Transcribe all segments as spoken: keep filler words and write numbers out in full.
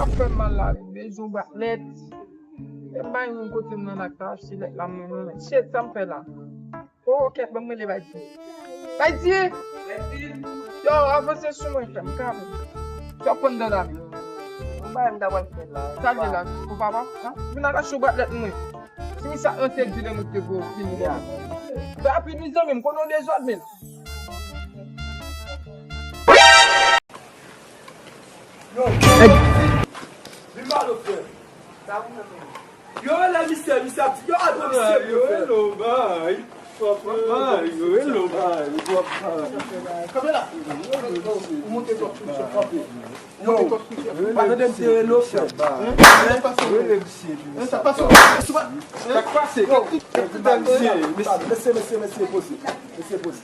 Ap fè m mal la wi, bezwen bat lèt. E bay yon kote m nan ak ta achte lèt la mwen menm. Shit, sa m fè la. Oh, kèt, ban m rele Baydie. Baydie! Yo, avanse sou mwen, frè m, kalme. Yo, pran dan la. Mwen bay m ta pral fè la. Sa l ye la, pou papa? Vin ak achte yon bat lèt mwen. Si misye ap ranse di lè mwen te vo fini la. Fè rapid wi zanmi m, konnen w dezòd menm. Yo, vin ba nou frè. Yo, rele misye, misye ap di, yo, al pran misye pou yo fè. Yo, rele w bay. Bay, yo, rele w bay. Kanpe la. Ou monte twòp sou misye, kanpe. Yo, pa tande m te rele w frè. Rele misye. Sa k pase? Mesye, mesye, mesye, mesye, poze. Mesye, poze.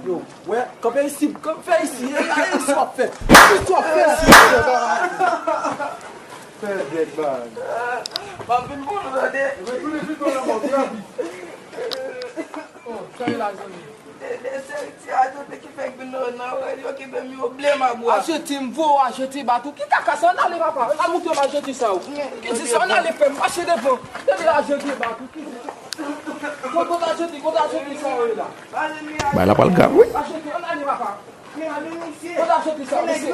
Yo, wè, kanpe isi, kanpe isi, e la isi w ap fè. Isi w ap fè. Fè dèk bag. M ap vin pou nou tande. Retounen pito nan mò, vin rapid. Oh, sa e la, zanmi. De, de seri ti ajoute ki fèk vin nan, nan rèl yo ki fè m yo ble m a bwa. Ajoute m vo, ajoute bat ou. Ki kaka sa, ann ale papa. Al moute m ajoute sa ou. Ki di sa, ann ale frè m, mache devan. Tande ajoute bat ou, ki di sa. Kote ajoute, kote ajoute sa ou ye la. Bay la pral grav wi. Ajoute, ann ale papa. Kote ajoute sa, mesye.